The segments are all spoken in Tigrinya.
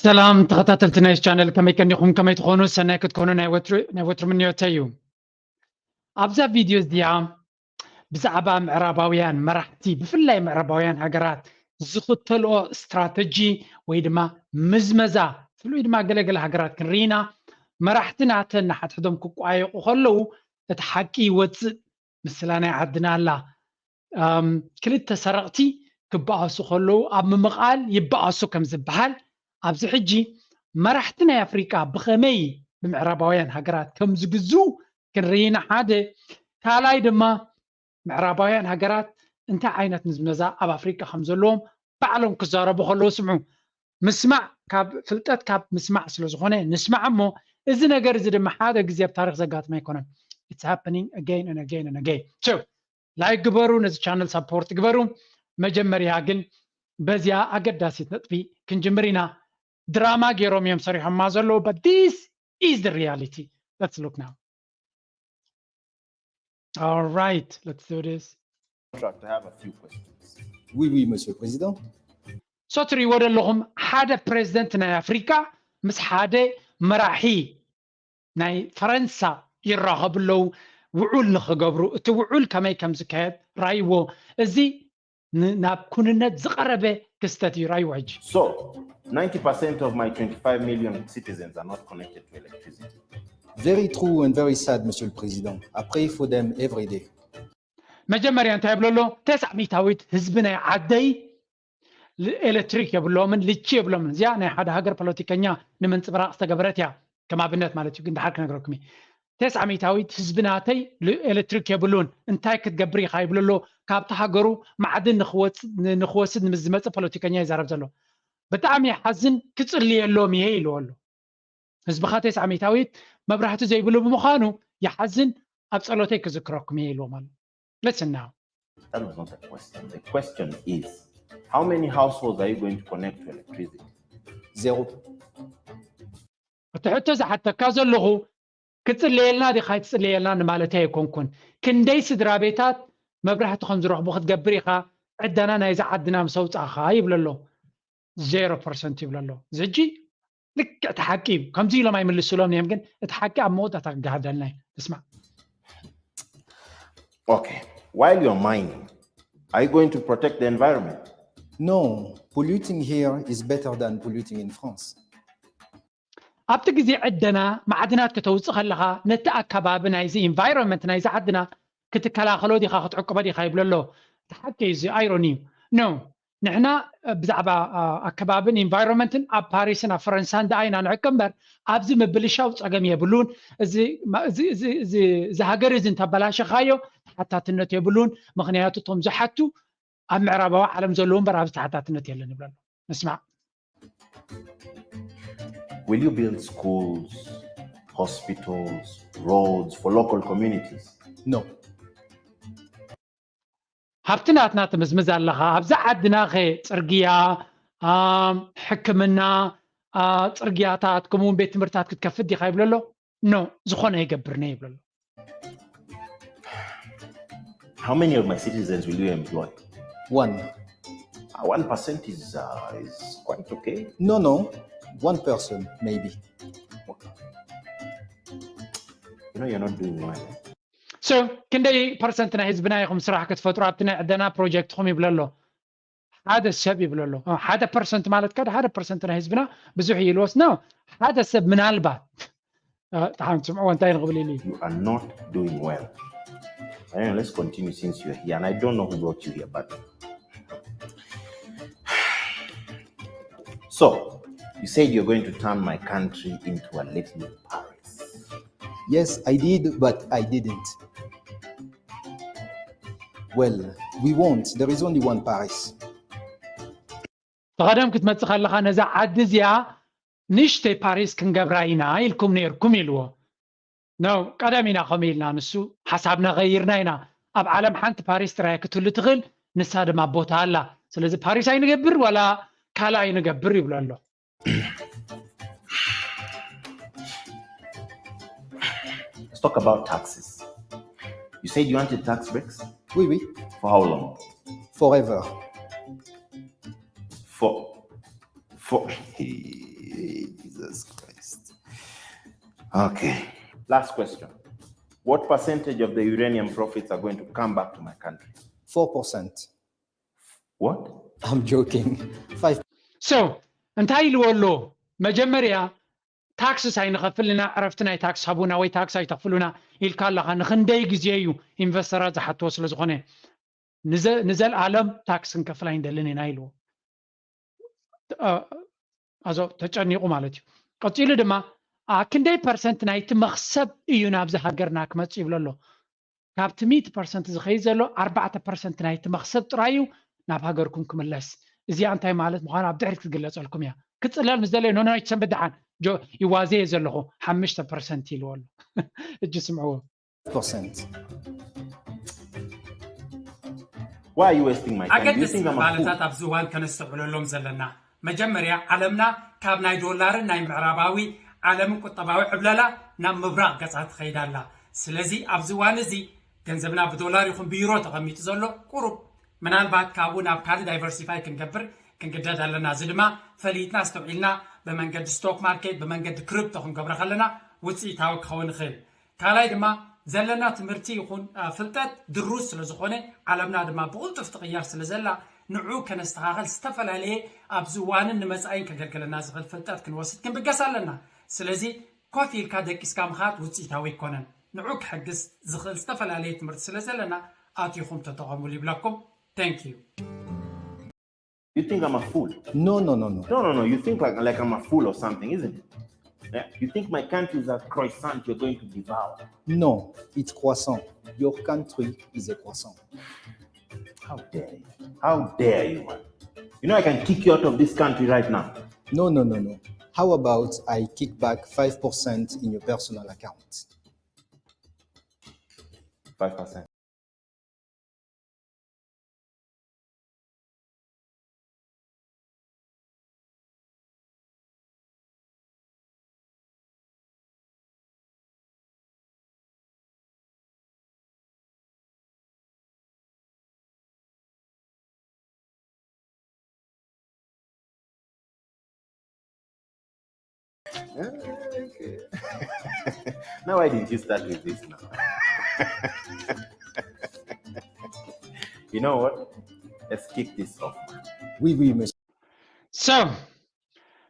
ሰላም ተኸታተልቲ ናይ ቻነል፣ ከመይ ቀኒኹም? ከመይ ትኾኑ? ሰናይ ክትኮኑ ናይ ወትሩ ናይ ወትሩ ምንዮተይ እዩ። ኣብዛ ቪድዮ እዚኣ ብዛዕባ ምዕራባውያን መራሕቲ፣ ብፍላይ ምዕራባውያን ሃገራት ዝኽተልኦ ስትራተጂ ወይ ድማ ምዝመዛ፣ ፍሉይ ድማ ገለገለ ሃገራት ክንርኢ ኢና። መራሕቲ ናተን ንሓድሕዶም ክቋየቑ ከለዉ እቲ ሓቂ ይወፅእ። ምስላ ናይ ዓድና ኣላ። ክልተ ሰረቕቲ ክበኣሱ ከለዉ ኣብ ምምቓል ይበኣሱ ከም ዝበሃል፣ ኣብዚ ሕጂ መራሕቲ ናይ ኣፍሪቃ ብኸመይ ብምዕራባውያን ሃገራት ከም ዝግዝኡ ክንርኢ ኢና። ሓደ ካልኣይ ድማ ምዕራባውያን ሃገራት እንታይ ዓይነት ምዝመዛ ኣብ ኣፍሪቃ ከም ዘለዎም ባዕሎም ክዛረቡ ከለዉ ስምዑ። ምስማዕ ካብ ፍልጠት ካብ ምስማዕ ስለ ዝኾነ ንስማዕ። እሞ እዚ ነገር እዚ ድማ ሓደ ግዜ ኣብ ታሪኽ ዘጋጥም ኣይኮነን። It's happening again and again and again. So like ግበሩ፣ ነዚ ቻነል ሳፖርት ግበሩ። መጀመርያ ግን በዚያ ኣገዳሲት ነጥቢ ክንጅምር ኢና። ድራማ ገይሮም እዮም ሰሪሖማ ዘለዉ፣ but this is the reality. Let's look now. All right, let's do this. Contract, I have a few questions. Oui, oui, Monsieur le Président. So ትሪእዎ ዘለኹም ሓደ ፕሬዚደንት ናይ ኣፍሪካ ምስ ሓደ መራሒ ናይ ፈረንሳ ይራኸቡ ኣለዉ፣ ውዑል ንኽገብሩ። እቲ ውዑል ከመይ ከም ዝካየድ ራይዎ። እዚ ናብ ኩንነት ዝቐረበ ክስተት እዩ። ራይዎ ሕጂ። So, ninety percent of my twenty-five million citizens are not connected to electricity. Very true and very sad, Monsieur le Président. I pray for them every day. መጀመርያ እንታይ ይብሎ ኣሎ? ተስዓ ሚታዊት ህዝቢ ናይ ዓደይ ኤሌክትሪክ የብሎምን፣ ልቺ የብሎምን። እዚኣ ናይ ሓደ ሃገር ፖለቲከኛ ንምንፅብራቕ ዝተገበረት እያ፣ ከም ኣብነት ማለት እዩ። ግን ድሓር ክነግረኩም እየ። ተስዓ ሚታዊት ህዝቢ ናተይ ኤሌክትሪክ የብሉን፣ እንታይ ክትገብር ኢኻ ይብሎ ኣሎ። ካብቲ ሃገሩ ማዕድን ንክወስድ ንምዝመፅእ ፖለቲከኛ ይዛረብ ዘሎ። ብጣዕሚ ይሓዝን፣ ክፅልየሎም እየ ኢልዎ ኣሎ። ህዝብኻ ተስዓ ሚታዊት መብራህቲ ዘይብሉ ብምዃኑ ይሓዝን፣ ኣብ ፀሎተይ ክዝክረኩም እየ ኢልዎም ኣሎ። Listen now. That was not a question. The question is, how many households are you going to connect to electricity? Zéro. እቲ ሕቶ ዝሓተካ ዘለኹ ክፅለየልና ዲኻ ኣይትፅለየልና ንማለተይ ኣይኮንኩን። ክንደይ ስድራ ቤታት መብራህቲ ከም ዝረኽቡ ክትገብር ኢኻ ዕደና ናይዚ ዓድና ምስ ኣውፃእኻ ይብሎ ኣሎ። ዜሮ ፐርሰንት ይብሎ ኣሎ። እዚ ሕጂ ልክዕ እቲ ሓቂ እዩ። ከምዚ ኢሎም ኣይምልስሎም እዮም፣ ግን እቲ ሓቂ ኣብ መወዳእታ ክገሃደልና እዩ። እስማዕ። Okay, while you're mining, are you going to protect the environment? No, polluting here is better than polluting in France. ኣብቲ ግዜ ዕደና ማዕድናት ከተውፅእ ከለኻ ነቲ ኣከባቢ ናይዚ ኢንቫይሮንመንት ናይዚ ዓድና ክትከላኸሎ ዲኻ ክትዕቅቦ ዲኻ ይብሎ ኣሎ። እቲ ሓቂ እዩ፣ እዚ ኣይሮኒ እዩ። ኖ፣ ንሕና ብዛዕባ ኣከባብን ኢንቫይሮንመንትን ኣብ ፓሪስን ኣብ ፈረንሳን ደኣ ኢና ንዕቅብ እምበር ኣብዚ ምብልሻው ፀገም የብሉን። እዚ ሃገር እዚ እንተበላሸኻዮ ተሓታትነት የብሉን። ምክንያቱ እቶም ዝሓቱ ኣብ ምዕራባዊ ዓለም ዘለዉ እምበር ኣብዚ ተሓታትነት የለን ይብሎ ኣሎ። ንስማዕ። Will you build schools, hospitals, roads for local communities? No. ሃብቲ ናትና ትምዝምዝ ኣለኻ። ኣብዛ ዓድና ኸ ፅርግያ፣ ሕክምና፣ ፅርግያታት ከምኡውን ቤት ትምህርታት ክትከፍት ዲኻ ይብሎ ኣሎ። ኖ፣ ዝኾነ ይገብርነ ይብሎ ኣሎ። How many of my citizens will you employ? One. Uh, one percent is, uh, is quite okay. No, no. One person, maybe. You know, you're not doing well. So ክንደይ ፐርሰንት ናይ ህዝብና ኢኹም ስራሕ ክትፈጥሩ ኣብቲ ናይ ዕደና ፕሮጀክትኹም ይብሎ ኣሎ። ሓደ ሰብ ይብሎ ኣሎ። ሓደ ፐርሰንት ማለት ከ ሓደ ፐርሰንት ናይ ህዝብና ብዙሕ ይልወስ ነው። ሓደ ሰብ ምናልባት ተሓንፅምዕዎ እንታይ ንኽብል ኢሉ እዩ። You are not doing well. Anyway, let's continue since you're here. And I don't know who brought you here, but so you said you're going to turn my country into a little Paris. Yes, I did, but I didn't. Well, we won't. There is only one Paris. ተቐደም ክትመፅእ ከለኻ ነዛ ዓዲ እዚኣ ንእሽተይ ፓሪስ ክንገብራ ኢና ኢልኩም ነይርኩም ኢልዎ። ነው ቀደም ኢና ከምኡ ኢልና፣ ንሱ ሓሳብና ቀይርና ኢና። ኣብ ዓለም ሓንቲ ፓሪስ ጥራይ ክትህሉ ትኽእል፣ ንሳ ድማ ቦታ ኣላ። ስለዚ ፓሪስ ኣይንገብር ዋላ ካልእ ኣይንገብር ይብሎ ኣሎ። Let's talk about taxes. You said you wanted tax breaks? Oui, oui. For how long? Forever. For, for, Jesus Christ. Okay. Last question. What percentage of the uranium profits are going to come back to my country? Four percent. What? I'm joking. Five. So እንታይ ኢልዎ ኣሎ? መጀመርያ ታክስስ ኣይንኸፍልና፣ ዕረፍቲ ናይ ታክስ ሃቡና ወይ ታክስ ኣይተኽፍሉና ኢልካ ኣለኻ። ንክንደይ ግዜ እዩ ኢንቨስተራት ዝሓትዎ ስለ ዝኾነ ንዘ- ንዘለኣለም ታክስ ክንከፍል ኣይንደልን ኢና ኢልዎ። እ፣ ኣዞ ተጨኒቑ ማለት እዩ። ቀፂሉ ድማ ኣ ክንደይ ፐርሰንት ናይቲ መኽሰብ እዩ ናብዚ ሃገርና ክመፅእ ይብሎ ኣሎ። ካብቲ ሚእቲ ፐርሰንት ዝኸይድ ዘሎ ኣርባዕተ ፐርሰንት ናይቲ መኽሰብ ጥራይ እዩ ናብ ሃገርኩም ክምለስ። እዚኣ እንታይ ማለት ምዃኑ ኣብ ድሕሪት ክትግለፀልኩም እያ። ክፅለል ምስ ደለየ ኖኖ ኣይትሰንብድ ደሓን ጆ ይዋዘየ ዘለኹ ሓምሽተ ፐርሰንት ኢልዎ ኣሎ። እጅ ስምዕዎ። Percent. Why are you wasting my time? Do you ኣገደስቲ think I'm a fool? ምዕባለታት ኣብዚ እዋን ከነስተውዕለሎም ዘለና፣ መጀመርያ ዓለምና ካብ ናይ ዶላርን ናይ ምዕራባዊ ዓለምን ቁጠባዊ ዕብለላ ናብ ምብራቕ ገጻ ትኸይድ ኣላ። ስለዚ ኣብዚ እዋን እዚ ገንዘብና ብዶላር ይኹን ብዩሮ ተቐሚጡ ዘሎ ቁሩብ ምናልባት ካብኡ ናብ ካልእ ዳይቨርሲፋይ ክንገብር ክንግደድ ኣለና። እዚ ድማ ፈሊጥና ኣስተውዒልና ብመንገዲ ስቶክ ማርኬት ብመንገዲ ክሪፕቶ ክንገብሮ ከለና ውፅኢታዊ ክኸውን ይኽእል። ካልኣይ ድማ ዘለና ትምህርቲ ይኹን አ፣ ፍልጠት ድሩዝ ስለ ዝኾነ ዓለምና ድማ ብቕልጡፍ ትቕየር ስለ ዘላ ንዑ ከነስተኻኸል ዝተፈላለየ ኣብዚ እዋንን ንመጻኢን ከገልግለና ዝኽእል ፍልጠት ክንወስድ ክንብገስ ኣለና። ስለዚ ኮፍ ኢልካ ደቂስካ ምኻድ ውፅኢታዊ ኣይኮነን። ንዑ ክሕግዝ ዝኽእል ዝተፈላለየ ትምህርቲ ስለ ዘለና ኣቲኹም ተጠቐሙሉ ይብለኩም። Thank you. You think I'm a fool? No, no, no, no. No, no, no. You think like, like I'm a fool or something, isn't it? Yeah? You think my country is a croissant you're going to devour? No, it's croissant. Your country is a croissant. How dare you? How dare you, man? You know I can kick you out of this country right now. No, no, no, no. How about I kick back five percent in your personal account? Five percent. Okay. Now, why didn't you start with this now? You know what? Let's kick this off. Oui, oui, monsieur. So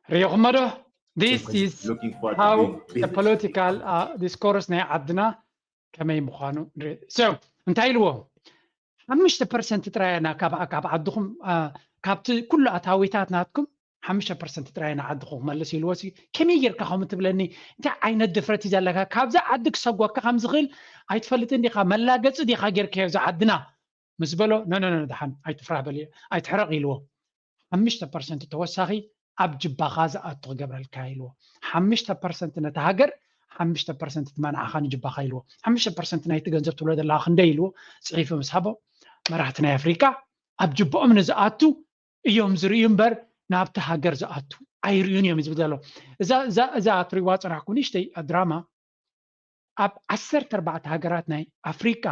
ሪኢኹሞ ዶ? This is Looking forward to how doing the business. Political uh, discourse ናይ ዓድና ከመይ ምዃኑ ንርኢ። So እንታይ ኢልዎ? ሓሙሽተ ፐርሰንት ጥራይ ኢና ካብ ካብ ዓድኹም አ፣ ካብቲ ኩሉ ኣታዊታት ናትኩም ሓሙሽተ ፐርሰንት ጥራይ ኢና ዓድኹም ክመልስ ኢልዎ። ሲ ከመይ ጌርካ ከምኡ ትብለኒ? እንታይ ዓይነት ድፍረት እዩ ዘለካ? ካብዛ ዓዲ ክሰጎካ ከም ዝኽእል ኣይትፈልጥን ዲኻ? መላገፂ ዲኻ ጌርካዮ እዛ ዓድና ምስ በሎ፣ ኖ ኖ ኖ፣ ደሓን ኣይትፍራህ በል፣ ኣይትሕረቕ ኢልዎ። ሓሙሽተ ፐርሰንት ተወሳኺ ኣብ ጅባኻ ዝኣቱ ክገብረልካ ኢልዎ። ሓሙሽተ ፐርሰንት ነቲ ሃገር፣ ሓሙሽተ ፐርሰንት ድማ ንዓኻ ንጅባኻ ኢልዎ። ሓሙሽተ ፐርሰንት ናይቲ ገንዘብ ትብሎ ዘለኻ ክንደይ ኢልዎ? ፅሒፉ ምስ ሃቦ፣ መራሕቲ ናይ ኣፍሪቃ ኣብ ጅባኦም ንዝኣቱ እዮም ዝርእዩ እምበር ናብቲ ሃገር ዝኣቱ ኣይርእዩን እዮም ዝብል ዘሎ። እዛ እዛ እዛ ትሪዋ ፅናሕኩ ንእሽተይ ድራማ ኣብ ዓሰርተ ኣርባዕተ ሃገራት ናይ ኣፍሪቃ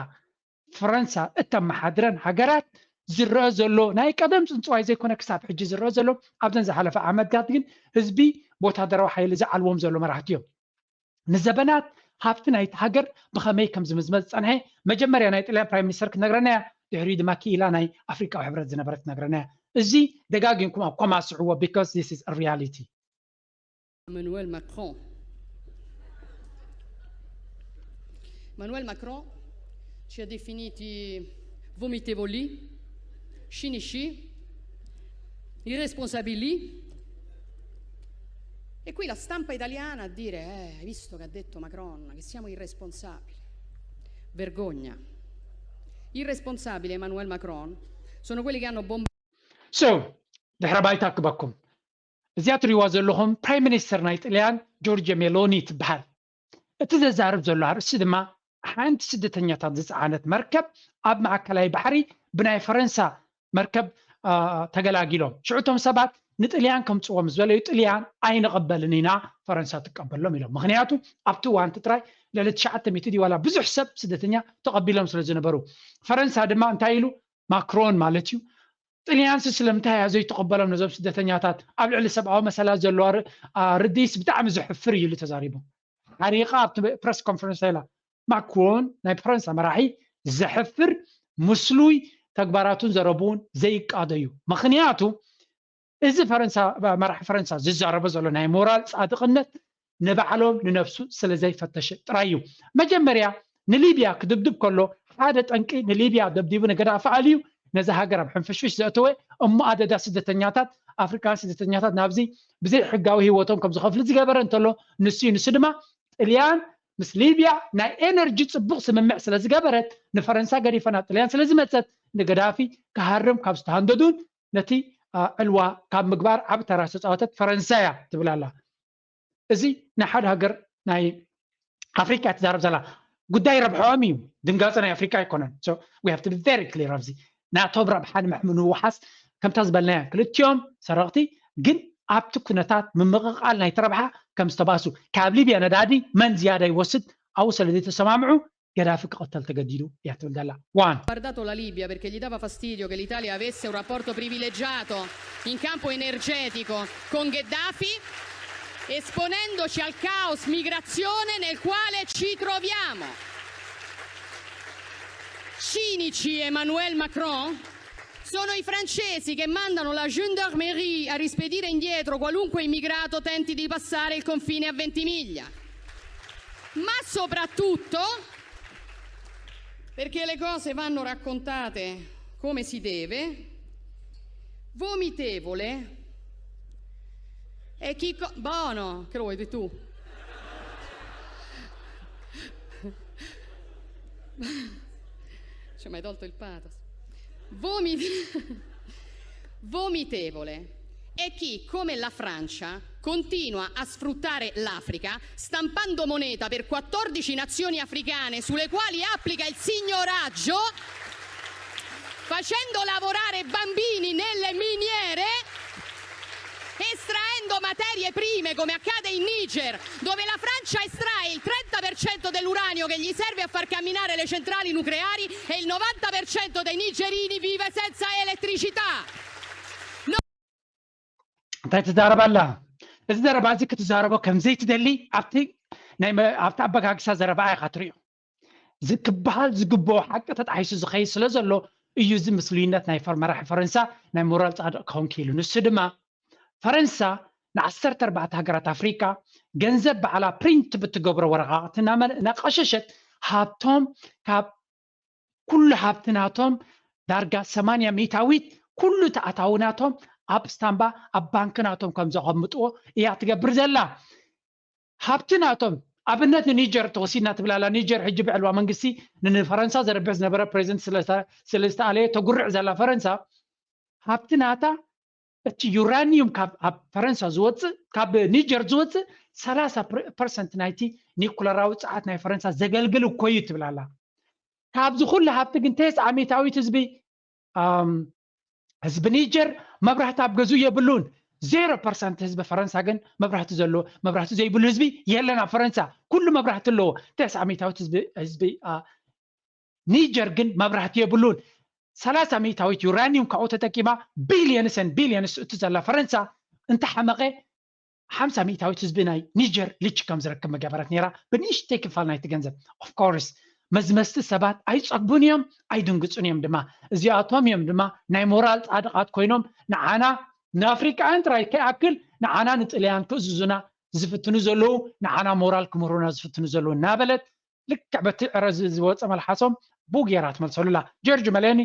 ፈረንሳ እተመሓድረን ሃገራት ዝረአ ዘሎ ናይ ቀደም ፅንፅዋይ ዘይኮነ ክሳብ ሕጂ ዝረአ ዘሎ ኣብዘን ዝሓለፈ ዓመታት ግን ህዝቢ ብወታደራዊ ሓይሊ ዝዓልዎም ዘሎ መራሕቲ እዮም። ንዘበናት ሃብቲ ናይቲ ሃገር ብኸመይ ከም ዝምዝመዝ ዝፀንሐ መጀመርያ ናይ ጥልያን ፕራይም ሚኒስተር ክትነግረና እያ። ድሕሪኡ ድማ ክኢላ ናይ ኣፍሪቃዊ ሕብረት ዝነበረት ክትነግረና እያ። እዚ ደጋጊምኩም ኣብ ኮማ ስዕዎ because this is a reality። Emmanuel Macron. Emmanuel Macron ci ha definiti vomitevoli, cinici, irresponsabili. E qui la stampa italiana a dire, eh, hai visto che ha detto Macron, che siamo irresponsabili. Vergogna. Irresponsabili Emmanuel Macron sono quelli che hanno bombardato So ድሕረ ባይታ ክበኩም እዚኣ ትሪእዋ ዘለኹም ፕራይም ሚኒስተር ናይ ጥልያን ጆርጅ ሜሎኒ ትበሃል። እቲ ዘዛርብ ዘሎ ኣርእስቲ ድማ ሓንቲ ስደተኛታት ዝፀዓነት መርከብ ኣብ ማእከላይ ባሕሪ ብናይ ፈረንሳ መርከብ አ፣ ተገላጊሎም። ሽዑ እቶም ሰባት ንጥልያን ከምፅዎም ዝበለዩ ጥልያን ኣይንቐበልን ኢና ፈረንሳ ትቀበሎም ኢሎም። ምክንያቱ ኣብቲ እዋንቲ ጥራይ ልዕሊ ትሽዓተ ሚእቲ ድዩ ዋላ ብዙሕ ሰብ ስደተኛ ተቐቢሎም ስለ ዝነበሩ ፈረንሳ ድማ እንታይ ኢሉ ማክሮን ማለት እዩ ጥልያን ስለምንታይ እያ ዘይተቐበሎም ነዞም ስደተኛታት? ኣብ ልዕሊ ሰብኣዊ መሰላት ዘለዋ ርድኢስ ብጣዕሚ ዘሕፍር እዩ ኢሉ ተዛሪቡ። ሓሪቓ ኣብቲ ፕረስ ኮንፈረንስ ኢላ። ማክሮን ናይ ፈረንሳ መራሒ ዘሕፍር ምስሉይ ተግባራቱን ዘረቡን ዘይቃዶ እዩ። ምክንያቱ እዚ ፈረንሳ መራሒ ፈረንሳ ዝዛረቦ ዘሎ ናይ ሞራል ጻድቕነት ንባዕሎም ንነብሱ ስለ ዘይፈተሸ ጥራይ እዩ። መጀመርያ ንሊብያ ክድብድብ ከሎ ሓደ ጠንቂ ንሊብያ ደብዲቡ ንገዳፊ ኣልዩ ነዛ ሃገር ኣብ ሕንፍሽፍሽ ዘእተወ እሞ ኣደዳ ስደተኛታት ኣፍሪካውያን ስደተኛታት ናብዚ ብዘይ ሕጋዊ ህይወቶም ከም ዝኸፍሉ ዝገበረ እንተሎ ንሱ እዩ። ንሱ ድማ ጥልያን ምስ ሊብያ ናይ ኤነርጂ ጽቡቕ ስምምዕ ስለ ዝገበረት ንፈረንሳ ገዲፈ ናብ ጥልያን ስለ ዝመጸት ንገዳፊ ክሃርም ካብ ዝተሃንደዱን ነቲ ዕልዋ ካብ ምግባር ዓብ ተራ ዝተፃወተት ፈረንሳ እያ ትብል ኣላ። እዚ ናይ ሓደ ሃገር ናይ ኣፍሪካ እያ ትዛረብ ዘላ። ጉዳይ ረብሖም እዩ፣ ድንጋፀ ናይ ኣፍሪካ ኣይኮነን። So we have to be very clear ኣብዚ ናቶም ረብሓ ንምውሓስ ከምታ ዝበልናያ ክልቲኦም ሰረቕቲ ግን ኣብቲ ኩነታት ምምቕቓል ናይቲ ረብሓ ከም ዝተባእሱ ካብ ሊብያ ነዳዲ መን ዝያዳ ይወስድ ኣብኡ ስለ ዘይተሰማምዑ ገዳፊ ክቐተል ተገዲዱ እያ ትብል ዘላ። One. Guardato la Libia perché gli dava fastidio che l'Italia avesse un rapporto privilegiato in campo energetico con Gheddafi, esponendoci al caos migrazione nel quale ci troviamo. Cinici Emmanuel Macron sono i francesi che mandano la gendarmerie a rispedire indietro qualunque immigrato tenti di passare il confine a Ventimiglia. Ma soprattutto perché le cose vanno raccontate come si deve, vomitevole è chi... Co- Bono, che lo vuoi tu? Ci hai mai tolto il pathos? Vomit- Vomitevole è chi, come la Francia, continua a sfruttare l'Africa stampando moneta per quattordici nazioni africane sulle quali applica il signoraggio, facendo lavorare bambini nelle miniere, estraendo materie prime come accade in Niger, dove la Francia estrae il trenta per cento dell'uranio che gli serve a far camminare le centrali nucleari e il novanta per cento dei nigerini vive senza elettricità. እንታይ ትዛረብ ኣላ? እዚ ዘረባ እዚ ክትዛረቦ ከም ዘይትደሊ ኣብቲ ናይ መ- ኣብቲ ኣበጋግሳ ዘረባ ኢኻ ትሪኦ። እዚ ክበሃል ዝግብኦ ሓቂ ተጣሒሱ ዝኸይድ ስለ ዘሎ እዩ። እዚ ምስሉይነት ናይ ፈር- መራሒ ፈረንሳ ናይ ሞራል ጻድቕ ክኸውን ክኢሉ። ንሱ ድማ ፈረንሳ ንዓሰርተ ኣርባዕተ ሃገራት ኣፍሪካ ገንዘብ ባዕላ ፕሪንት ብትገብሮ ወረቓቕቲ እናመለ- እናቐሸሸት ሃብቶም ካብ ኩሉ ሃብቲ ናቶም ዳርጋ ሰማንያ ሚእታዊት ኩሉ ተኣታዊ ናቶም ኣብ ስታምባ ኣብ ባንክ ናቶም ከም ዘቐምጥዎ እያ ትገብር ዘላ። ሃብቲ ናቶም ኣብነት ንኒጀር ተወሲድና ትብላላ። ኒጀር ሕጂ ብዕልዋ መንግስቲ ንፈረንሳ ዘረብሕ ዝነበረ ፕሬዚደንት ስለ ዝተኣለየ ተጉርዕ ዘላ ፈረንሳ ሃብቲ ናታ እቲ ዩራኒዩም ካብ ኣብ ፈረንሳ ዝወፅእ ካብ ኒጀር ዝወፅእ ሰላሳ ፐርሰንት ናይቲ ኒኩለራዊ ፀዓት ናይ ፈረንሳ ዘገልግል እኮ እዩ ትብላላ። ካብዚ ኩሉ ሃብቲ ግን ተስዓ ሚእታዊት ህዝቢ ህዝቢ ኒጀር መብራህቲ ኣብ ገዝኡ የብሉን። ዜሮ ፐርሰንት ህዝቢ ፈረንሳ ግን መብራህቲ ዘለዎ መብራህቲ ዘይብሉ ህዝቢ የለን ኣብ ፈረንሳ። ኩሉ መብራህቲ ኣለዎ። ተስዓ ሚእታዊት ህዝቢ ህዝቢ ኒጀር ግን መብራህቲ የብሉን። ሰላሳ ሚእታዊት ዩራኒየም ካብኡ ተጠቂማ ቢልየንስ ን ቢልየንስ እቱ ዘላ ፈረንሳ እንተሓመቐ ሓምሳ ሚእታዊት ህዝቢ ናይ ኒጀር ልቺ ከም ዝረክብ መገበረት ነይራ ብንእሽተይ ክፋል ናይቲ ገንዘብ። ኦፍኮርስ መዝመዝቲ ሰባት ኣይፀግቡን እዮም ኣይድንግፁን እዮም ድማ። እዚኣቶም እዮም ድማ ናይ ሞራል ፃድቓት ኮይኖም ንዓና ንኣፍሪቃውያን ጥራይ ከይኣክል ንዓና ንጥልያን ክእዝዙና ዝፍትኑ ዘለዉ ንዓና ሞራል ክምህሩና ዝፍትኑ ዘለዉ እናበለት ልክዕ በቲ ዕረ ዝወፀ መልሓሶም ቡ ገይራ ትመልሰሉላ። ጆርጅ መሎኒ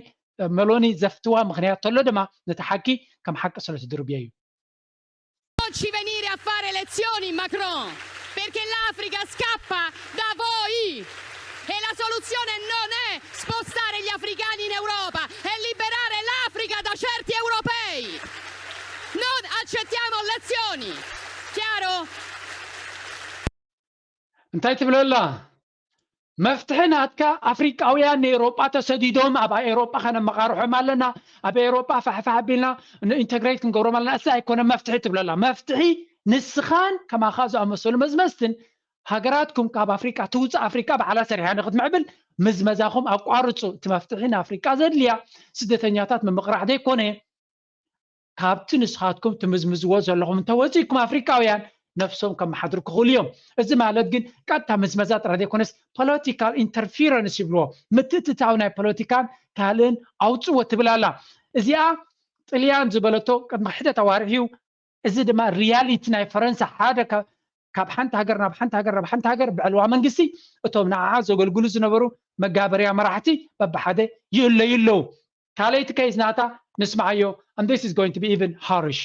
መሎኒ ዘፍትዋ ምክንያት ተሎ ድማ ነቲ ሓቂ ከም ሓቂ ስለ ትድርብዮ እዩ። Non ci venire a fare lezioni, Macron, perché l'Africa scappa da voi e la soluzione non è spostare gli africani in Europa, è liberare l'Africa da certi europei. Non accettiamo lezioni. Chiaro? እንታይ ትብለላ? መፍትሒ ናትካ ኣፍሪቃውያን ንኤሮጳ ተሰዲዶም ኣብ ኤሮጳ ከነመቃርሖም ኣለና፣ ኣብ ኤሮጳ ፋሕፋሕ ኣቢልና ንኢንተግሬት ክንገብሮም ኣለና። እሳ ኣይኮነ መፍትሒ ትብለላ። መፍትሒ ንስኻን ከማኻ ዝኣመሰሉ መዝመዝትን ሃገራትኩም ካብ ኣፍሪቃ ትውፅእ ኣፍሪቃ ባዕላ ሰሪሓ ንክትምዕብል ምዝመዛኹም ኣቋርፁ። እቲ መፍትሒ ንኣፍሪቃ ዘድልያ ስደተኛታት ምምቕራሕ ዘይኮነ ካብቲ ንስኻትኩም ትምዝምዝዎ ዘለኹም እንተወፂእኩም ኣፍሪቃውያን ነፍሶም ከመሓድሩ ክኽእሉ እዮም። እዚ ማለት ግን ቀጥታ ምዝመዛ ጥራይ ዘይኮነስ ፖለቲካል ኢንተርፊረንስ ይብልዎ፣ ምትእትታው ናይ ፖለቲካን ካልእን ኣውፅዎ ትብል ኣላ። እዚኣ ጥልያን ዝበለቶ ቅድሚ ሕደት ኣዋርሕ እዩ። እዚ ድማ ሪያሊቲ ናይ ፈረንሳ ሓደ ካብ ሓንቲ ሃገር ናብ ሓንቲ ሃገር ናብ ሓንቲ ሃገር ብዕልዋ መንግስቲ እቶም ንዓዓ ዘገልግሉ ዝነበሩ መጋበርያ መራሕቲ በብሓደ ይእለዩ ኣለዉ። ካልኣይቲ ኬዝ ናታ ንስምዓዮ። And this is going to be even harsh.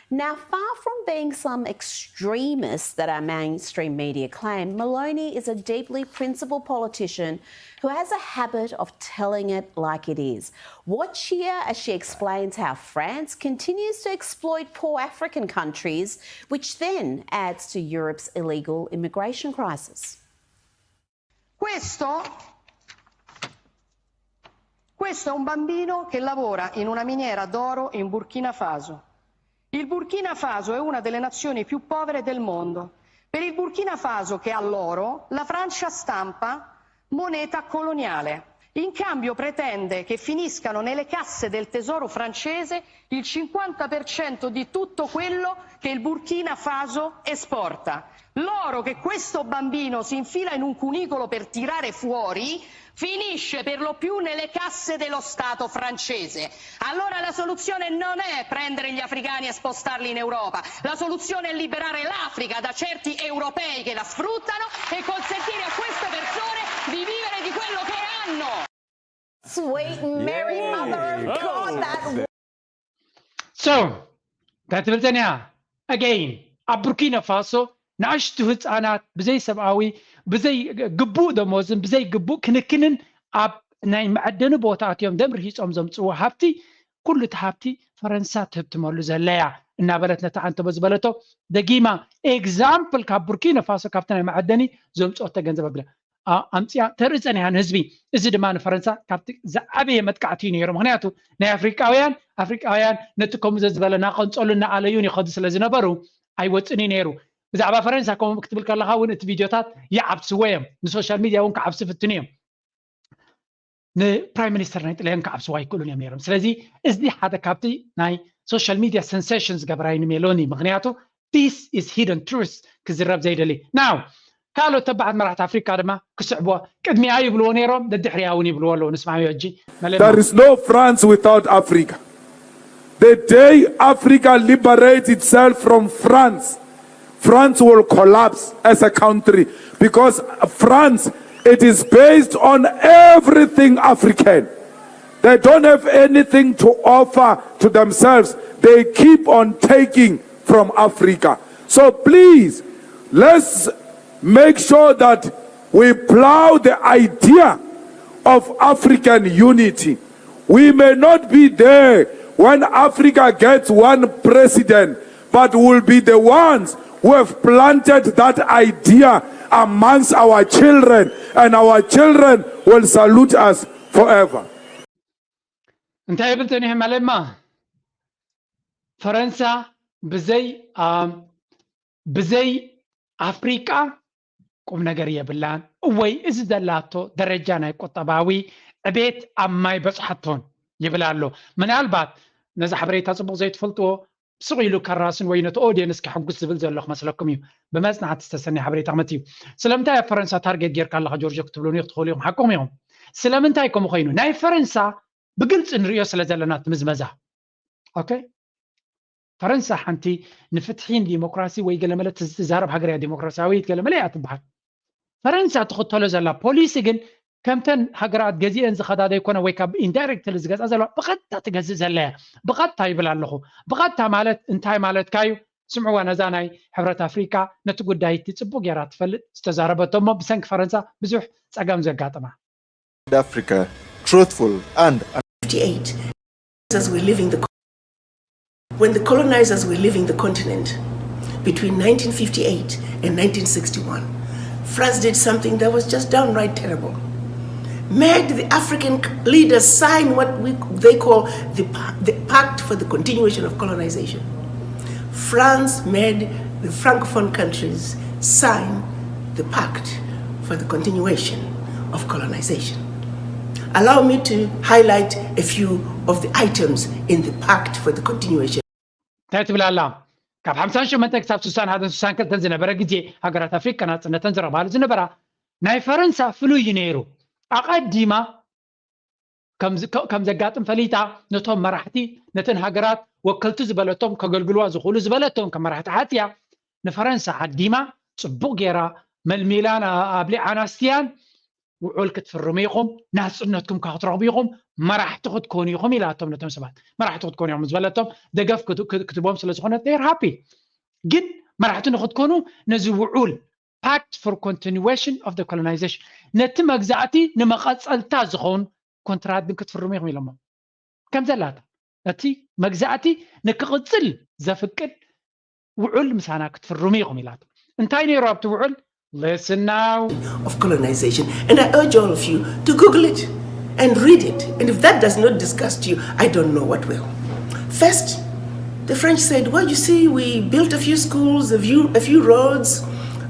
Now, far from being some extremist that our mainstream media claim, Maloney is a deeply principled politician who has a habit of telling it like it is. Watch here as she explains how France continues to exploit poor African countries, which then adds to Europe's illegal immigration crisis. Questo, questo è un bambino che lavora in una miniera d'oro in Burkina Faso. Il Burkina Faso è una delle nazioni più povere del mondo. Per il Burkina Faso, che ha l'oro, la Francia stampa moneta coloniale. In cambio pretende che finiscano nelle casse del tesoro francese il cinquanta per cento di tutto quello che il Burkina Faso esporta. L'oro che questo bambino si infila in un cunicolo per tirare fuori finisce per lo più nelle casse dello Stato francese. Allora la soluzione non è prendere gli africani e spostarli in Europa, la soluzione è liberare l'Africa da certi europei che la sfruttano e consentire a queste persone di vivere di quello che hanno. Sweet Mary, Mother of God, that So እንታይ ትብል ጸኒሓ? Again ኣብ ቡርኪና ፋሶ ንኣሽቱ ህፃናት ብዘይ ሰብኣዊ ብዘይ ግቡእ ደሞዝን ብዘይ ግቡእ ክንክንን ኣብ ናይ መዐደኒ ቦታ ኣትዮም ደም ርሂፆም ዘምፅዎ ሃብቲ ኩሉ እቲ ሃብቲ ፈረንሳ ትህብትመሉ ዘለያ እናበለት ነታ ዓንተቦ ዝበለቶ ደጊማ ኤግዛምፕል ካብ ቡርኪና ፋሶ ካብቲ ናይ መዐደኒ ዘምፅኦቶ ገንዘብ ኣብላ ኣምፅያ ተርኢ ፀኒሓ ንህዝቢ። እዚ ድማ ንፈረንሳ ካብቲ ዝዓበየ መጥቃዕቲ እዩ ነይሩ። ምክንያቱ ናይ ኣፍሪቃውያን ኣፍሪቃውያን ነቲ ከምኡ ዘዝበለ እናቐንፀሉ እናኣለዩን ይኸዱ ስለ ዝነበሩ ኣይወፅን እዩ ነይሩ። ብዛዕባ ፈረንሳ ከምኡ ክትብል ከለካ እውን እቲ ቪድዮታት ይዓብስዎ እዮም። ንሶሻል ሚድያ እውን ክዓብሱ ፍትኑ እዮም። ንፕራይም ሚኒስተር ናይ ጥልያን ክዓብስዎ ኣይክእሉን እዮም ነይሮም። ስለዚ እዚ ሓደ ካብቲ ናይ ሶሻል ሚድያ ሰንሴሽን ዝገበራይ ንሜሎኒ ምክንያቱ this is hidden truth ክዝረብ ዘይደሊ ናው ካልኦት ተባዓት መራሕቲ ኣፍሪካ ድማ ክስዕብዋ ቅድሚኣ ይብልዎ ነይሮም ደድሕሪያ እውን ይብልዎ ኣለዉ ንስማዮ ሕጂ There is no France without Africa. The day Africa liberates itself from France, France will collapse as a country because France it is based on everything African. They don't have anything to offer to themselves. They keep on taking from Africa. So please, let's make sure that we plow the idea of African unity. We may not be there when Africa gets one president, but we'll be the ones who have planted that idea amongst our children, and our children will salute us forever. እንታይ ይብል ጸኒሑ መለማ ፈረንሳ ብዘይ ብዘይ ኣፍሪቃ ቁም ነገር የብላን። እወይ እዚ ዘላቶ ደረጃ ናይ ቁጠባዊ ዕቤት ኣብ ማይ በጽሓቶን ይብል ኣሎ። ምናልባት ነዚ ሓበሬታ ጽቡቕ ዘይትፈልጥዎ ስቕ ኢሉ ከራስን ወይ ነቲ ኦድየንስ ከሐጉስ ዝብል ዘሎ ክመስለኩም እዩ። ብመጽናዕቲ ዝተሰነየ ሓበሬታ ክመጽእ እዩ። ስለምንታይ ኣብ ፈረንሳ ታርጌት ጌርካ ኣለኻ ጆርጆ ክትብሉኒ ክትኽእሉ ኢኹም። ሓቅኹም ኢኹም። ስለምንታይ ከምኡ ኮይኑ? ናይ ፈረንሳ ብግልጺ ንርእዮ ስለ ዘለና እቲ ምዝመዛ ኦኬ ፈረንሳ ሓንቲ ንፍትሒ ንዲሞክራሲ ወይ ገለመለ ትዛረብ ሃገር እያ ዲሞክራሲያዊት ገለመለ እያ ትበሃል ፈረንሳ ትኽተሎ ዘላ ፖሊሲ ግን ከምተን ሃገራት ገዚአን ዝኸዳ ዘይኮነ ወይ ካብ ኢንዳይሬክትሊ ዝገዝኣ ዘለዋ ብቐጥታ ትገዝእ ዘላ እያ ብቐጥታ ይብል ኣለኹ ብቐጥታ ማለት እንታይ ማለትካ እዩ ስምዕዋ ነዛ ናይ ሕብረት ኣፍሪቃ ነቲ ጉዳይ እቲ ጽቡቅ ጌራ ትፈልጥ ዝተዛረበቶ እሞ ብሰንኪ ፈረንሳ ብዙሕ ጸገም ዘጋጥማ Africa truthful and fifty-eight as we're leaving the when the colonizers were leaving the continent between nineteen fifty-eight and nineteen sixty-one, France did something that was just downright terrible. Made the African leaders sign what we, they call the, the Pact for the Continuation of Colonization. France made the Francophone countries sign the Pact for the Continuation of Colonization. Allow me to highlight a few of the items in the pact for the continuation. እንታይ ትብል ኣላ? ካብ ሓምሳን ሸሞንተን ክሳብ ስሳን ሓደን ስሳን ክልተን ዝነበረ ግዜ ሃገራት ኣፍሪቃ ናጽነተን ዝረኽባሉ ዝነበራ ናይ ፈረንሳ ፍሉይ እዩ ነይሩ። ኣቐዲማ ከም ዘጋጥም ፈሊጣ ነቶም መራሕቲ ነተን ሃገራት ወከልቲ ዝበለቶም ከገልግልዋ ዝኽእሉ ዝበለቶም ከም መራሕቲ ሓትያ ንፈረንሳ ዓዲማ ጽቡቕ ገይራ መልሚላን ኣብሊዓን ኣስትያን ውዑል ክትፍርሙ ኢኹም፣ ናጽነትኩም ከዓ ክትረኽቡ ኢኹም፣ መራሕቲ ክትኮኑ ኢኹም ኢላቶም ነቶም ሰባት። መራሕቲ ክትኮኑ ኢኹም ዝበለቶም ደገፍ ክትቦም ስለ ዝኾነት they are happy። ግን መራሕቲ ንክትኮኑ ነዚ ውዑል pact for continuation of the colonization ነቲ መግዛእቲ ንመቐጸልታ ዝኸውን ኮንትራት ግን ክትፍርሙ ኢኹም ኢሎሞ። ከም ዘላታ እቲ መግዛእቲ ንክቕጽል ዘፍቅድ ውዑል ምሳና ክትፍርሙ ኢኹም ኢላቶ። እንታይ ነይሩ ኣብቲ ውዑል? Listen now. Of colonization. And I urge all of you to Google it and read it. And if that does not disgust you, I don't know what will. First, the French said, well, you see, we built a few schools, a few, a few roads,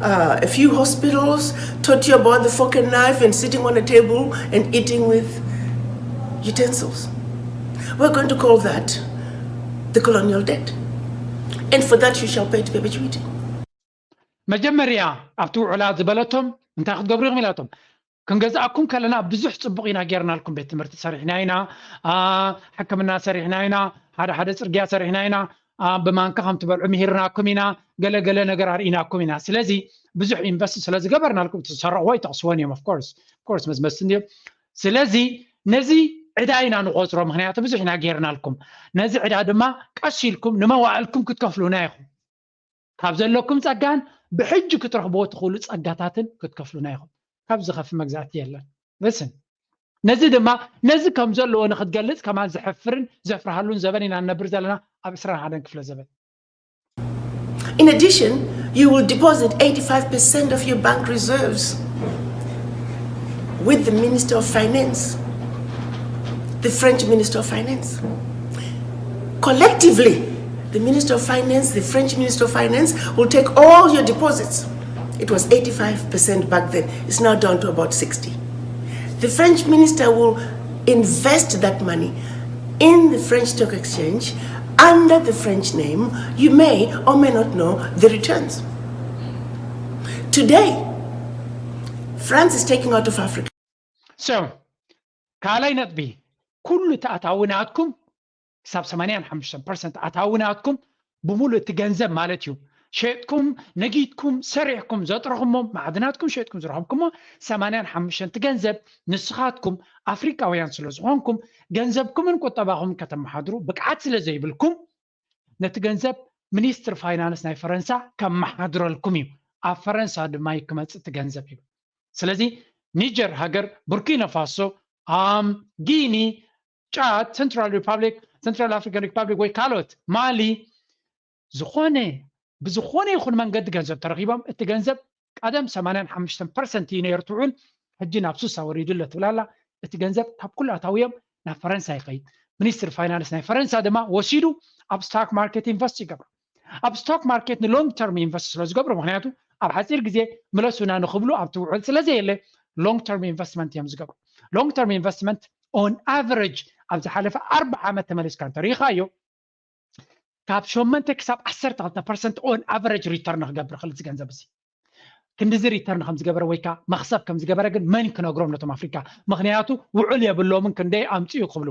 uh, a few hospitals, taught you about the fork and knife and sitting on a table and eating with utensils. We're going to call that the colonial debt. And for that you shall pay to perpetuity. መጀመርያ ኣብቲ ውዕላ ዝበለቶም እንታይ ክትገብሩ ኢኹም ኢላቶም። ክንገዝኣኩም ከለና ብዙሕ ጽቡቕ ኢና ጌርናልኩም፣ ቤት ትምህርቲ ሰሪሕና ኢና፣ ሕክምና ሰሪሕና ኢና፣ ሓደ ሓደ ጽርግያ ሰሪሕና ኢና፣ ብማንካ ከም ትበልዑ ምሂርናኩም ኢና፣ ገለ ገለ ነገር ኣርኢናኩም ኢና። ስለዚ ብዙሕ ኢንቨስት ስለ ዝገበርናልኩም ትሰርሕዎ ይጠቕስዎን እዮም። Of course መዝመዝቲ እንድዮም። ስለዚ ነዚ ዕዳ ኢና ንቆጽሮ፣ ምክንያቱ ብዙሕ ኢና ጌርናልኩም። ነዚ ዕዳ ድማ ቀስ ኢልኩም ንመዋእልኩም ክትከፍሉና ኢኹም። ካብ ዘለኩም ጸጋን ብሕጂ ክትረኽብዎ ትኽእሉ ጸጋታትን ክትከፍሉና ኢኹም። ካብ ዝኸፍ መግዛእቲ የለን። Listen፣ ነዚ ድማ ነዚ ከም ዘለዎ ንክትገልጽ ከማን ዘሕፍርን ዘፍርሃሉን ዘበን ኢና ንነብር ዘለና ኣብ ዕስራን ሓደን ክፍለ ዘበን። In addition, you will deposit eighty-five percent of your bank reserves with the Minister of Finance, the French Minister of Finance. Collectively, the Minister of Finance, the French Minister of Finance will take all your deposits. It was eighty-five percent back then. It's now down to about sixty. The French minister will invest that money in the French Stock Exchange under the French name. You may or may not know the returns. Today, France is taking out of Africa. So ካልኣይ ነጥቢ፣ ኩሉ ተኣታዊ ናትኩም ክሳብ ሰማንያን ሓሙሽተን ፐርሰንት ኣታዊ ናትኩም ብምሉእ እቲ ገንዘብ ማለት እዩ፣ ሸጥኩም ነጊድኩም ሰሪሕኩም ዘጥረኹሞ ማዕድናትኩም ሸጥኩም ዝረኸብኩሞ ሰማንያን ሓሙሽተን እቲ ገንዘብ ንስኻትኩም ኣፍሪቃውያን ስለ ዝኾንኩም ገንዘብኩምን ቁጠባኹምን ከተመሓድሩ ብቅዓት ስለ ዘይብልኩም ነቲ ገንዘብ ሚኒስትር ፋይናንስ ናይ ፈረንሳ ከመሓድረልኩም እዩ። ኣብ ፈረንሳ ድማ እዩ ክመጽእ እቲ ገንዘብ ይብል። ስለዚ ኒጀር ሃገር፣ ቡርኪና ፋሶ፣ ኣም ጊኒ፣ ጫድ፣ ሰንትራል ሪፓብሊክ፣ ሰንትራል ኣፍሪካን ሪፓብሊክ ወይ ካልኦት ማሊ ዝኾነ ብዝኾነ ይኹን መንገዲ ገንዘብ ተረኺቦም እቲ ገንዘብ ቀደም ሰማንያን ሓሙሽተን ፐርሰንት እዩ ነይሩ ትውዕል ሕጂ ናብ ስሳ ወሪዱ ኣሎ ትብል ኣላ። እቲ ገንዘብ ካብ ኩሉ ኣታውዮም ናብ ፈረንሳ ይኸይድ። ሚኒስትር ፋይናንስ ናይ ፈረንሳ ድማ ወሲዱ ኣብ ስቶክ ማርኬት ኢንቨስት ይገብሩ። ኣብ ስቶክ ማርኬት ንሎንግ ተርም ኢንቨስት ስለ ዝገብሩ ምክንያቱ ኣብ ሓፂር ግዜ ምለሱና ንክብሉ ኣብቲ ውዕል ስለ ዘየለ ሎንግ ተርም ኢንቨስትመንት እዮም ዝገብሩ። ሎንግ ተርም ኢንቨስትመንት on average ኣብ ዝሓለፈ ኣርባዓ ዓመት ተመሊስካ እንተሪኢኻዮ ካብ ሸሞንተ ክሳብ ዓሰርተ ክልተ ፐርሰንት on average return ክገብር ክእል እዚ ገንዘብ እዚ ክንዲዚ return ከም ዝገበረ ወይ ከዓ መክሰብ ከም ዝገበረ ግን መን ክነግሮም ነቶም ኣፍሪካ? ምክንያቱ ውዕል የብሎምን ክንደይ ኣምፅኡ ክብሉ።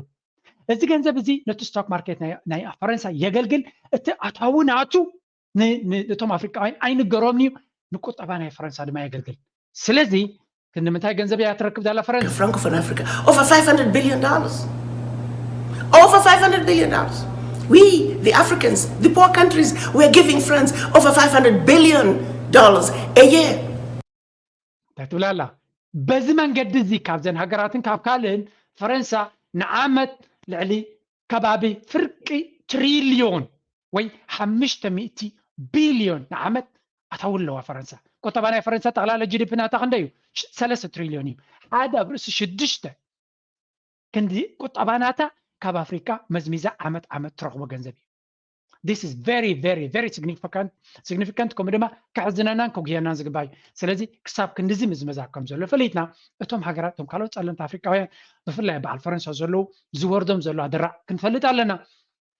እዚ ገንዘብ እዚ ነቲ ስቶክ ማርኬት ናይ ፈረንሳ የገልግል። እቲ ኣታዊ ናቱ ነቶም ኣፍሪቃውያን ኣይንገሮምን እዩ፣ ንቁጠባ ናይ ፈረንሳ ድማ የገልግል። ስለዚ ክንዲ ምንታይ ገንዘብ እያ ትረክብ ዘላ ፈረንሳ? Francophone Africa, over five hundred billion dollars. Over five hundred billion dollars. We, the Africans, the poor countries, we are giving France over five hundred billion dollars a year. እንታይ ትብል ኣላ? በዚ መንገዲ እዚ ካብዘን ሃገራትን ካብ ካልእን ፈረንሳ ንዓመት ልዕሊ ከባቢ ፍርቂ ትሪልዮን ወይ ሓሙሽተ ሚእቲ ቢልዮን ንዓመት ኣታዊ ኣለዋ ፈረንሳ። ቁጠባ ናይ ፈረንሳ ጠቕላላ ጂ ዲ ፒ ናታ ክንደይ እዩ? ሰለስተ ትሪልዮን እዩ። ሓደ ኣብ ርእሲ ሽዱሽተ ክንዲ ቁጠባ ናታ ካብ ኣፍሪካ መዝሚዛ ዓመት ዓመት ትረኽቦ ገንዘብ እዩ። This is very, very, very significant, significant፣ ከምኡ ድማ ከሕዝነናን ከጉህየናን ዝግባእ እዩ። ስለዚ ክሳብ ክንድዚ ምዝመዛ ከም ዘሎ ፈሊጥና፣ እቶም ሃገራት፣ እቶም ካልኦት ጸለምቲ ኣፍሪቃውያን፣ ብፍላይ በዓል ፈረንሳ ዘለዉ ዝወርዶም ዘሎ ኣደራዕ ክንፈልጥ ኣለና።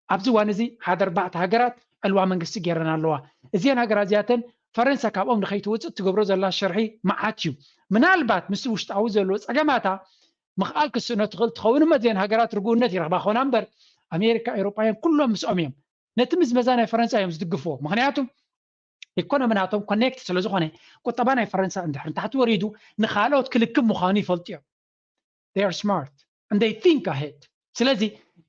ኣብዚ እዋን እዚ ሓደ ኣርባዕተ ሃገራት ዕልዋ መንግስቲ ገይረን ኣለዋ። እዚአን ሃገራት እዚኣተን ፈረንሳ ካብኦም ንኸይትወፅእ ትገብሮ ዘላ ሸርሒ መዓት እዩ። ምናልባት ምስ ውሽጣዊ ዘሎ ፀገማታ ምኽኣል ክስእኖ ትኽእል ትኸውን እሞ እዚአን ሃገራት ርጉእነት ይረኽባ ኾና እምበር ኣሜሪካ፣ ኤውሮጳውያን ኩሎም ምስኦም እዮም። ነቲ ምዝመዛ ናይ ፈረንሳ እዮም ዝድግፍዎ። ምኽንያቱ ኢኮኖሚ ናቶም ኮኔክት ስለ ዝኾነ ቁጠባ ናይ ፈረንሳ እንድሕር ንታሕቲ ወሪዱ ንኻልኦት ክልክም ምዃኑ ይፈልጡ እዮም። They are smart and they think ahead። ስለዚ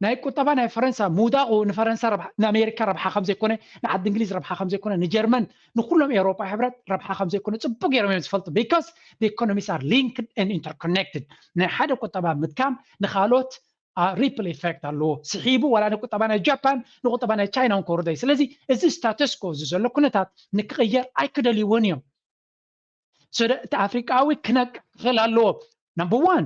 ናይ ቁጠባ ናይ ፈረንሳ ምውዳቑ ንፈረንሳ ረብሓ፣ ንኣሜሪካ ረብሓ ከም ዘይኮነ፣ ንዓዲ እንግሊዝ ረብሓ ከም ዘይኮነ፣ ንጀርመን፣ ንኩሎም ኤውሮጳ ሕብረት ረብሓ ከም ዘይኮነ ጽቡቅ ገይሮም እዮም ዝፈልጡ። Because the economies are linked and interconnected። ናይ ሓደ ቁጠባ ምድካም ንኻልኦት ሪፕል ኢፌክት ኣለዎ። ስሒቡ ዋላ ንቁጠባ ናይ ጃፓን ንቁጠባ ናይ ቻይና እውን ከውርዶ እዩ። ስለዚ እዚ ስታተስኮ እዚ ዘሎ ኩነታት ንክቕየር ኣይክደልይዎን እዮም። So እቲ ኣፍሪቃዊ ክነቅሕ ክኽእል ኣለዎ። ናምበር ዋን፣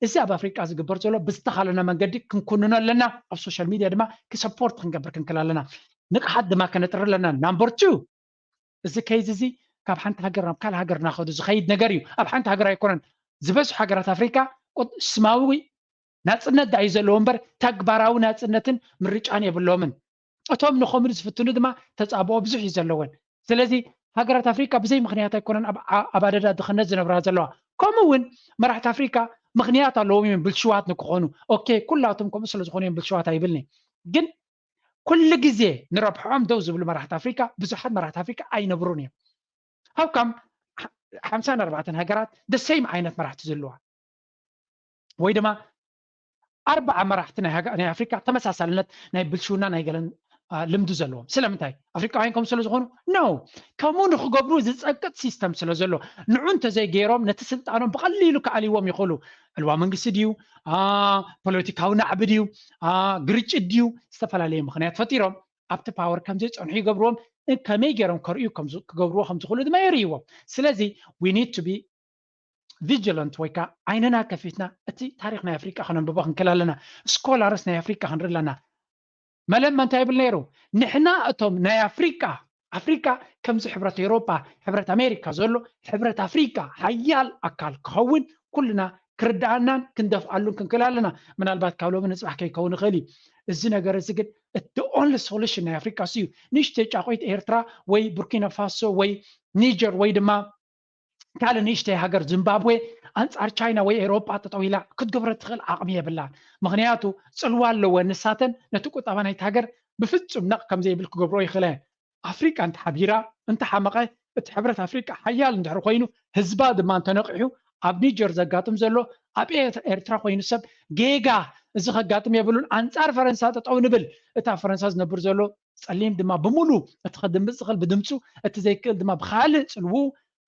እዚ ኣብ ኣፍሪቃ ዝግበር ዘሎ ብዝተኻለና መንገዲ ክንኩንኖ ኣለና። ኣብ ሶሻል ሚድያ ድማ ክሰፖርት ክንገብር ክንክእል ኣለና። ንቕሓት ድማ ከነጥሪ ኣለና። ናምበር ቱ፣ እዚ ኬዝ እዚ ካብ ሓንቲ ሃገር ናብ ካልእ ሃገር እናኸዱ ዝኸይድ ነገር እዩ። ኣብ ሓንቲ ሃገር ኣይኮነን። ዝበዝሑ ሃገራት ኣፍሪቃ ቁጥ-፣ ስማዊ ናጽነት ዳኣ እዩ ዘለዎ እምበር ተግባራዊ ናጽነትን ምርጫን የብሎምን። እቶም ንኸምኡ ዝፍትኑ ድማ ተጻብኦ ብዙሕ እዩ ዘለወን። ስለዚ ሃገራት ኣፍሪቃ ብዘይ ምኽንያት ኣይኮነን ኣብ፣ ኣብ ኣደዳ ድኽነት ዝነብራ ዘለዋ። ከምኡ እውን መራሕቲ ኣፍሪቃ ምኽንያት ኣለዎም እዮም ብልሽዋት ንክኾኑ። ኦኬ፣ ኩላቶም ከምኡ ስለ ዝኾኑ እዮም ብልሽዋት ኣይብልኒ። ግን ኩሉ ግዜ ንረብሖም ደው ዝብሉ መራሕቲ ኣፍሪቃ ብዙሓት መራሕቲ ኣፍሪቃ ኣይነብሩን እዮም። ሃውካም ሓምሳን ኣርባዕተን ሃገራት the same ዓይነት መራሕቲ ዘለዋ ወይ ድማ ኣርባዓ መራሕቲ ናይ ሃገ-፣ ናይ ኣፍሪካ ተመሳሳልነት ናይ ብልሽውና ናይ ገለን፣ አ፣ ልምዲ ዘለዎም። ስለምንታይ? ኣፍሪካውያን ከምኡ ስለ ዝኾኑ? ኖ። ከምኡ ንክገብሩ ዝጸቅጥ ሲስተም ስለ ዘሎ። ንዑ እንተዘይገይሮም ነቲ ስልጣኖም ብቐሊሉ ክኣልይዎም ይኽእሉ። ዕልዋ መንግስቲ ድዩ? አ፣ ፖለቲካዊ ናዕቢ ድዩ? አ፣ ግርጭት ድዩ? ዝተፈላለየ ምኽንያት ፈጢሮም ኣብቲ ፓወር ከም ዘይጸንሑ ይገብርዎም። ከመይ ገይሮም ከርእዩ ከም ዝ-፣ ክገብርዎ ከም ዝኽእሉ ድማ የርእይዎም። ስለዚ we need to be vigilant ወይ ከዓ ዓይንና ከፊትና እቲ ታሪኽ ናይ ኣፍሪቃ ከነንብቦ ክንክእል ኣለና። ስኮላርስ ናይ ኣፍሪቃ ክንርኢ ኣለና። መለማ እንታይ ይብል ነይሩ? ንሕና እቶም ናይ ኣፍሪቃ፣ ኣፍሪቃ ከምዚ ሕብረት ኤውሮጳ፣ ሕብረት ኣሜሪካ ዘሎ፣ ሕብረት ኣፍሪቃ ሓያል ኣካል ክኸውን ኩልና ክርድኣናን ክንደፍኣሉን ክንክእል ኣለና። ምናልባት ካብ ሎሚ ንጽባሕ ከይከውን ይኽእል እዩ። እዚ ነገር እዚ ግን እቲ ኦንሊ ሶሉሽን ናይ ኣፍሪቃ እሱ እዩ። ንእሽተይ ጫቆይት ኤርትራ ወይ ቡርኪና ፋሶ ወይ ኒጀር ወይ ድማ ካልእ ንእሽተይ ሃገር ዚምባብዌ ኣንጻር ቻይና ወይ ኤውሮጳ ጠጠው ኢላ ክትገብሮ ትኽእል ዓቕሚ የብላን። ምኽንያቱ ጽልዋ ኣለወን። ንሳተን ነቲ ቁጠባ ናይቲ ሃገር ብፍጹም ነቕ ከም ዘይብል ክገብሮ ይኽእላ እየን። ኣፍሪቃ እንተሓቢራ፣ እንተሓመቐ፣ እቲ ሕብረት ኣፍሪቃ ሓያል እንድሕር ኮይኑ፣ ህዝባ ድማ እንተነቂሑ፣ ኣብ ኒጀር ዘጋጥም ዘሎ ኣብ ኤ-፣ ኤርትራ ኮይኑ ሰብ ጌጋ እዚ ከጋጥም የብሉን። ኣንጻር ፈረንሳ ጠጠው ንብል። እቲ ኣብ ፈረንሳ ዝነብር ዘሎ ጸሊም ድማ ብምሉ እቲ ከድምጽ ዝኽእል ብድምጹ፣ እቲ ዘይክእል ድማ ብኻልእ ጽልዉ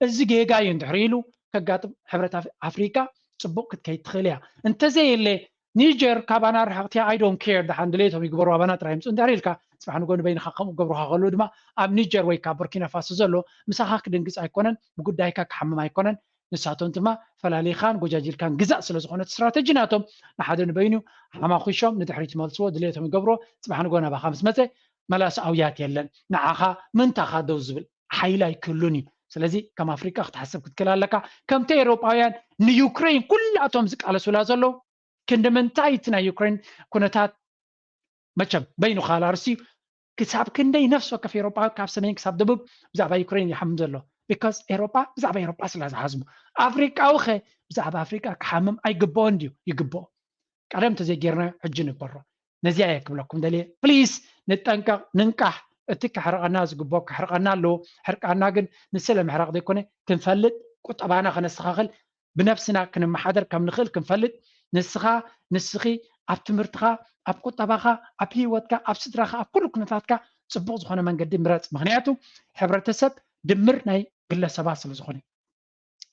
እዚ ጌጋ እዩ እንድሕር ኢሉ ከጋጥም ሕብረት ኣፍ-፣ ኣፍሪቃ ጽቡቕ ክትከይድ ትኽእል እያ። እንተዘየለ ኒጀር ካባና ርሕቕቲ እያ፣ I don't care፣ ደሓን ድሌቶም ይግበሩ ኣባና ጥራይ ይምጹ እንድሕር ኢልካ፣ ጽባሕ ንጎ ንበይንኻ ከምኡ ክገብሩኻ ከለዉ ድማ ኣብ ኒጀር ወይ ካብ ቡርኪና ፋሶ ዘሎ ምሳኻ ክድንግጽ ኣይኮነን፣ ብጉዳይካ ክሓምም ኣይኮነን። ንሳቶም ድማ ፈላሊኻን ጎጃጅልካን ግዛእ ስለ ዝኾነት ስትራተጂ ናቶም፣ ንሓደ ንበይኑ ሓማኹሾም ንድሕሪት ይመልስዎ፣ ድሌቶም ይገብርዎ። ጽባሕ ንጎ ናባኻ ምስ መጸ መላሲ ኣውያት የለን። ንዓኻ ምንታኻ ደው ዝብል ሓይሊ ኣይክህሉን እዩ። ስለዚ ከም ኣፍሪቃ ክትሓስብ ክትክእል ኣለካ። ከምቲ ኤውሮጳውያን ንዩክሬን ኩላቶም ዝቃለሱላ ዘለዉ ክንዲ ምንታይ እቲ ናይ ዩክሬን ኩነታት መቸም በይኑ ካላርሲ ክሳብ ክንደይ ነፍሲ ወከፍ ኤውሮጳዊ ካብ ሰሜን ክሳብ ደቡብ ብዛዕባ ዩክሬን ይሓምም ዘሎ። ቢካዝ ኤውሮጳ ብዛዕባ ኤውሮጳ ስለ ዝሓስቡ። ኣፍሪቃዊ ኸ ብዛዕባ ኣፍሪቃ ክሓምም ኣይግብኦን ድዩ? ይግብኦ። ቀደም እንተዘይጌርናዮ ሕጂ ንግበሮ። ነዚኣ እየ ክብለኩም ደልየ። ፕሊስ ንጠንቀቕ፣ ንንቃሕ። እቲ ከሕርቐና ዝግብኦ ከሕርቐና ኣለዎ። ሕርቃና ግን ንስለ ምሕራቕ ዘይኮነ ክንፈልጥ፣ ቁጠባና ከነስተኻኽል፣ ብነፍስና ክንመሓደር ከም ንኽእል ክንፈልጥ፣ ንስኻ፣ ንስኺ ኣብ ትምህርትኻ፣ ኣብ ቁጠባኻ፣ ኣብ ህይወትካ፣ ኣብ ስድራኻ፣ ኣብ ኩሉ ኩነታትካ ጽቡቕ ዝኾነ መንገዲ ምረጽ። ምኽንያቱ ሕብረተሰብ ድምር ናይ ግለሰባት ስለ ዝኾነ።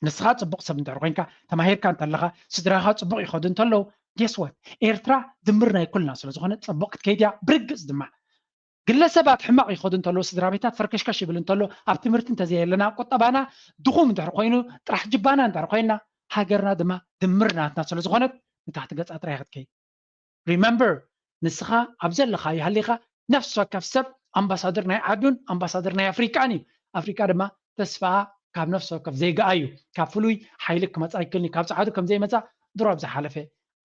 ንስኻ ጽቡቕ ሰብ እንድሕር ኮይንካ፣ ተማሂርካ እንተለኻ፣ ስድራኻ ጽቡቕ ይኸዱ እንተለዉ፣ ጌስ ዋት? ኤርትራ ድምር ናይ ኩልና ስለ ዝኾነ ጽቡቕ ክትከይድ እያ። ብርግጽ ድማ ግለሰባት ሕማቕ ይኸዱ እንተለዉ፣ ስድራ ቤታት ፈርከሽከሽ ይብል እንተሎ፣ ኣብ ትምህርቲ እንተዘየለና፣ ቁጠባና ድኹም እንድሕር ኮይኑ፣ ጥራሕ ጅባና እንድሕር ኮይና፣ ሃገርና ድማ ድምር ናትና ስለ ዝኾነት ንታሕቲ ገጻ ጥራይ ክትከይድ። ሪመምበር፣ ንስኻ ኣብ ዘለኻዮ ሃሊኻ ነፍሲ ወከፍ ሰብ ኣምባሳደር ናይ ዓዱን ኣምባሳደር ናይ ኣፍሪቃን እዩ። ኣፍሪቃ ድማ ተስፋ ካብ ነፍሲ ወከፍ ዜጋኣ እዩ። ካብ ፍሉይ ሓይሊ ክመፃ ይክልኒ ካብ ፀዓዱ ከም ዘይመፃ ድሮ ኣብ ዝሓለፈ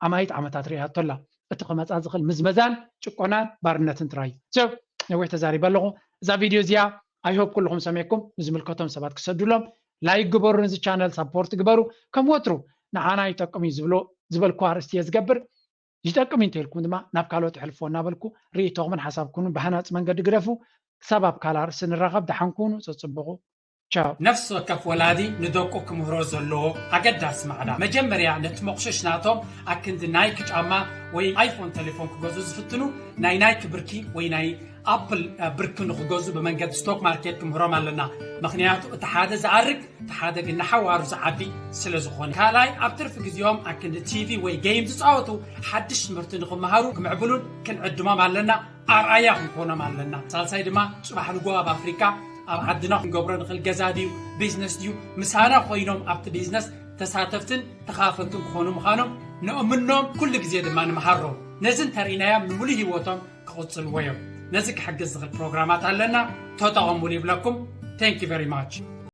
ኣማይት ዓመታት ሪኣቶ ኣላ። እቲ ክመፃ ዝኽእል ምዝመዛን ጭቆናን ባርነትን ጥራይ እዩ። ነዊሕ ተዛሪበ ኣለኹ። እዛ ቪድዮ እዚኣ ኣይሆፕ ኩልኹም ሰሚዕኩም ንዝምልከቶም ሰባት ክሰዱሎም ላይክ ግበሩ፣ ነዚ ቻነል ሳፖርት ግበሩ። ከም ወትሩ ንዓና ይጠቅም እዩ ዝበልኩ ኣርእስቲ እየ ዝገብር። ይጠቅም እዩ እንተልኩም ድማ ናብ ካልኦት ኣሕልፎ እናበልኩ ርእይቶኹምን ሓሳብኩምን ብሃናፂ መንገዲ ግደፉ። ክሳብ ኣብ ካልእ ኣርእስቲ ንራኸብ፣ ደሓን ኩኑ፣ ፀፅብቑ። ቻው። ነፍሲ ወከፍ ወላዲ ንደቁ ክምህሮ ዘለዎ ኣገዳሲ ማዕዳ መጀመርያ ነቲ መቑሸሽ ናቶም ኣክንዲ ናይክ ጫማ ወይ ኣይፎን ቴሌፎን ክገዙ ዝፍትኑ ናይ ናይክ ብርኪ ወይ ናይ ኣፕል ብርኪ ንክገዙ ብመንገዲ ስቶክ ማርኬት ክምህሮም ኣለና። ምክንያቱ እቲ ሓደ ዝኣርግ እቲ ሓደ ግን ንሓዋሩ ዝዓቢ ስለ ዝኾነ። ካልኣይ ኣብ ትርፊ ግዜኦም ኣክንዲ ቲቪ ወይ ጌም ዝፃወቱ ሓድሽ ትምህርቲ ንክመሃሩ ክምዕብሉን ክንዕድሞም ኣለና። ኣርኣያ ክንኮኖም ኣለና። ሳልሳይ ድማ ፅባሕ ንጎ ኣብ ኣፍሪካ ኣብ ዓድና ክንገብሮ ንኽእል ገዛ ድዩ ቢዝነስ ድዩ ምሳና ኮይኖም ኣብቲ ቢዝነስ ተሳተፍትን ተኻፈልትን ክኾኑ ምዃኖም ንእምኖም ኩሉ ግዜ ድማ ንምሃሮም። ነዚ እንተርኢናዮም ንምሉእ ህይወቶም ክቕፅልዎ እዮም። ነዚ ክሕግዝ ዝኽእል ፕሮግራማት ኣለና፣ ተጠቐሙሉ ይብለኩም። Thank you very much።